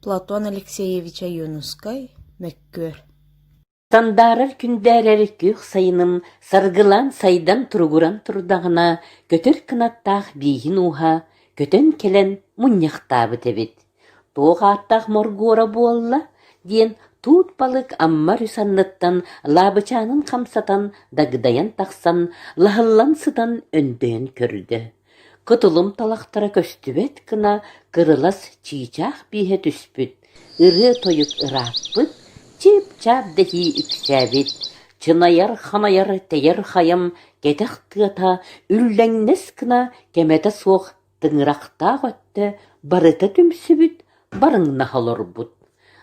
Платон Алексеевич Ойуунускай «Мөккүөр» Сандаарар күндээрэр күөх сайыным саргылаан сайдан туругуран турдаҕына, көтөр кынаттаах бииһин ууһа көтөн кэлэн мунньахтаабыт эбит. Туох ааттаах моргуора буолла диэн туут балык Амма өрүс анныттан лаабычаанын хамсатан дагдайан тахсан, лаһыллан сытан өндөйөн көрдө. Кытылым талахтара көстүбэт гына кырылас чыычаах бииһэ түспүт, ырыа-тойук ырааппыт, чыып-чаап дэһии үксээбит, чынайар-ханайар тэйэр хайам кэтэх тыата үллэҥнэс гына кэмэтэ суох тыҥырахтаах өттө барыта түмсүбүт, барыҥнаһа олорбут.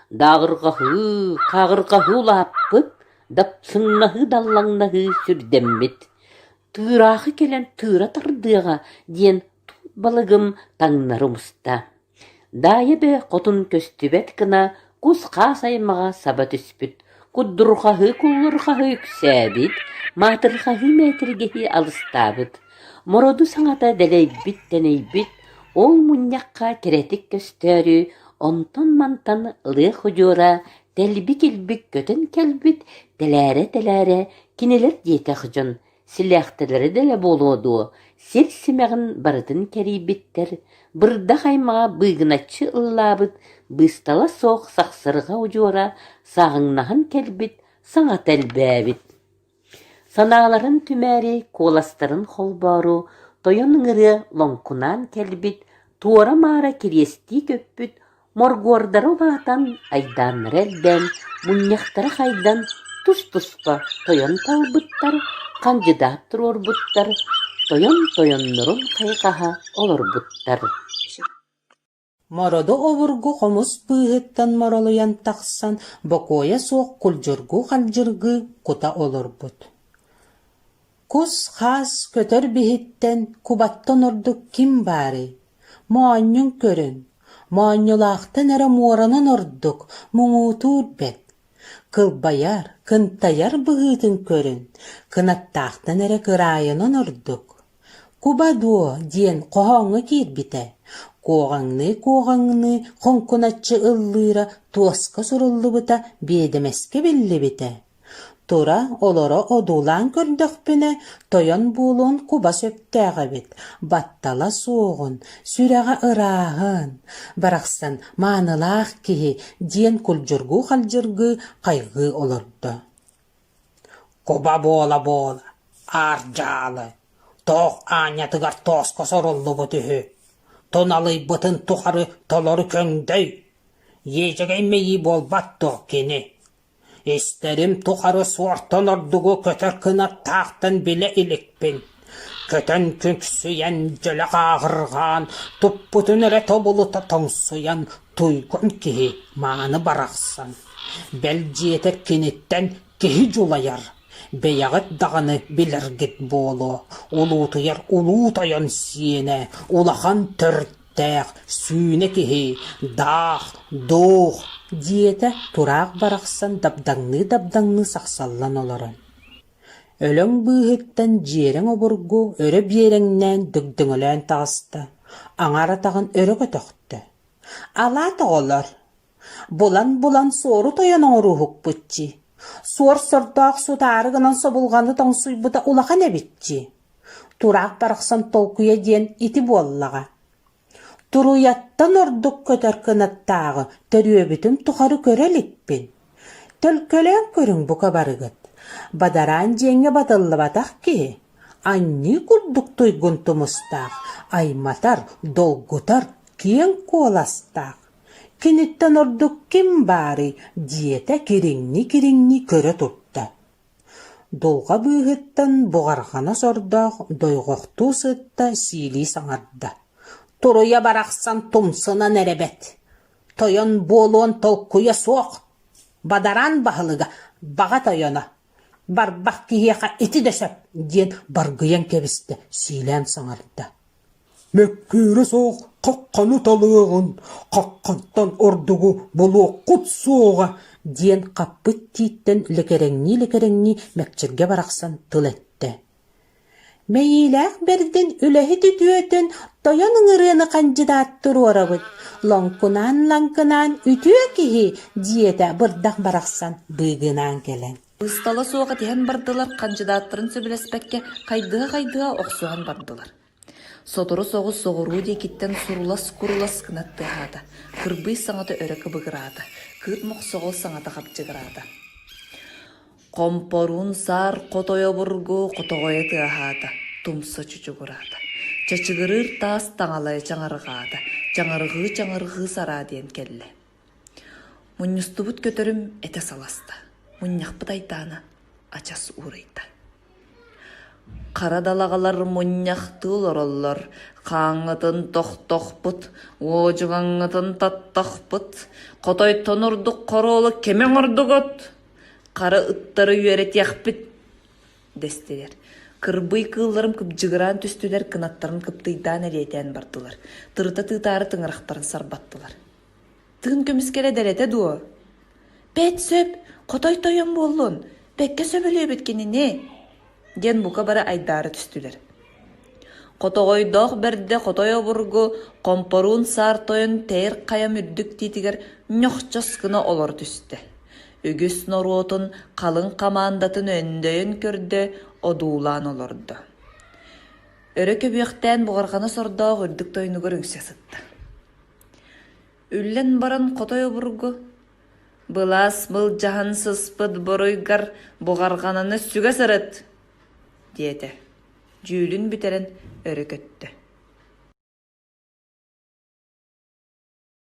Дааҕырҕаһыы, хааҕырҕаһыы улааппыт, дапсыҥнаһыы-даллаҥнаһыы сүрдэммит. Тыыраахы кэлэн тыыра тардыаҕа диэн туут балыгым таҥнары умуста. Даайа бээ хотун көстүбэт гына кус-хаас аймаҕа саба түспүт, куддурҕаһыы-куллурҕаһыы үксээбит, маатырҕаһыы-мээтиргэһии алыстаабыт, мороду саҥата дэлэйбит-тэнийбит, ол мунньахха кэрэтик көстөөрү онтон-мантан лыах удьуора тэлбик-илбик көтөн кэлбит, тэлээрэ-тэлээрэ Кинилэр диэтэх дьон силээхтэлэрэ дэлэ буолуо дуо, сир симэҕин барытын кэрийбиттэр, бырдах аймаҕа быыгыначчы ыллаабыт быыстала суох сахсырҕа удьуора сааҕыҥнаһан кэлбит саҥата элбээбит. Санааларын түмээри, куоластарын холбоору тойон ыҥырыа лоҥкунаан кэлбит, туора-маара кириэстии көппүт Моргуордара улаатан, айдааннара элбээн, мунньахтара хайдан, тус-туспа тойон талбыттар, хандьыдаат туруорбуттар, тойон тойоннорун хайҕаһа олорбуттар. Мороду обургу хомус быыһыттан моролуйан тахсан, бокуойа суох кулдьургуу-халдьыргыы кута олорбут. Кус-хаас көтөр биһиттэн кубаттан ордук ким баарый? Моонньун көрүн, моонньулаахтан эрэ муоранан ордук муҥутуур бэт. Кылбайар, кынтайар быһыытын көрүн, кынаттаахтан эрэ кыраайынан ордук. Куба дуо диэн хоһооҥҥо киирбитэ, куоҕаҥныы-куоҕаҥныы хоҥкуначчы ыллыыра туоска суруллубута биэдэмэскэ биллибитэ. Тура, олоро одуулаан көрдөхпүнэ, тойон буолуон куба сөптөөх эбит, баттала суоҕун, сүрэҕэ ырааһын, барахсан маанылаах киһи диэн кулдьургуу-халдьыргыы хайҕыы олордо. Куба буола-буола, аар дьаалы, туох аанньатыгар тооско соруллубут үһү, туналыйбытын тухары толору көҥдөй, иэдьэгэй мэйии буолбат дуо кини Истэрим тухары суортан ордугу көтөр кынаттаахтан билэ иликпин. Көтөн күксүйэн, дьөлө хааҕырҕаан, туппутун эрэ тобулута тоҥсуйан, туйгун киһи мааны барахсан. Бэл дьиэтэр киниттэн киһи дьулайар, бэйэҕит даҕаны билэргит буолуо, улуутуйар улуу тойон сиэнэ, улахан төрт Тээх, сүүнэ киһи, даах, дуух диэтэ тураах барахсан дабдаҥныы-дабдаҥныы сахсаллан олорон. Өлөҥ быыһыттан дьиэрэҥ обургу өрө биэрэҥнээн дыгдыҥөлөөн таҕыста, аҥаар атаҕын өрө көтөхтө. Алаат оҕолор, булан-булан суору тойон оҥорууһукпут дии. Суор сордоох сутаары гынан собулҕаны тоҥсуйбута улахан эбит дии. Тураах барахсан толкуйа диэн ити буоллаҕа. Туруйаттан ордук көтөр кынаттааҕы төрүөбүтүм тухары көрө иликпин. Төлкөлөөн көрүҥ бука барыгыт. Бадараан дьиэҥҥэ батыллыбатах киһи, анньыы курдук туйгун тумустаах, айматар, долгутар киэҥ куоластаах. Киниттэн ордук ким баарый диэтэ кириҥнии-кириҥнии көрө турда. Дулҕа быыһыттан буҕарҕана сордоох дойҕохтуу сытта сиилии саҥарда: «Туруйа барахсан тумсунан эрэ бэт, тойон буолуон толкуйа суох, бадараан баһылыга баҕа тойоно, барбах киһиэхэ ити да сөп» диэн баргыйан кэбистэ, сиилээн саҥарда Мөккүөрэ суох хахханы талыаҕын, хаххаттан ордугу булуоххут суоҕа диэн хаппыт тииттэн лэкэрэҥнии-лэкэрэҥнии мэкчиргэ барахсан тыл эттэ. Мэйиилээх бэрдин үлэһит үтүөтүн тойон ыҥырыаны хандьыдаат туруорабыт, лоҥкунаан-лаҥкынаан үтүө киһи, диэтэ бырдах барахсан быыгынаан кэлэн. Быыстала суох этиһэн бардылар, хандьыдааттарын сөбүлэспэккэ хайдыһа-хайдыһа охсуһан бардылар. Сотору соҕус соҕуруу диэкиттэн сурулас-курулас гына тыаһаата, кырбый саҥата өрө кыбыгыраата, кыырт мохсоҕол саҥата хабдьыгыраата. Хомпоруун саар хотойо обургу хотоҕойо тыаһаата, тумса чучугураата. Чачыгырыыр таас таҥалайа чаҥырҕаата, чаҥырҕыы-чаҥырҕыы сараа диэн кэллэ. Мунньустубут көтөрүм этэ саласта, мунньахпыт айдаана ачас уурайда. Хара далаҕалар мунньахтыы олороллор, хааҥҥытын тохтохпут, уодьугаҥҥытын таттахпыт, хотойтон ордук хоруолу кими оҥордугут? Хара ыттары үөрэтиэхпит дэстилэр. Кырбый кыылларым кыбдьыгыраан түстүлэр, кынаттарын кыптыйдаан элиэтээн бардылар, тырыта тыытаары тыҥырахтарын сарбаттылар. Тыын көмүскэлэ дэлэтэ дуо? Бэт сөп, хотой тойон буоллун, бэккэ сөбүлүөбүт кинини диэн бука бары айдаара түстүлэр. Хотоҕойдоох бэрдэ хотой обургу хомпоруун саар тойон тэйэр хайам үрдүк тиитигэр ньохчос гына олоро түстэ. Үгүс норуотун халыҥ хамаандатын өндөйөн көрдө, одуулаан олордо. Өрө көбүөхтээн буҕарҕана сордоох үрдүк тойонугар үҥсэ сытта. Үллэн баран хотой обургу, «Былаас былдьаһан сыспыт буруйгар буҕарҕананы сүгэ сырыт!» диэтэ. Дьүүлүн бүтэрэн өрө көттө.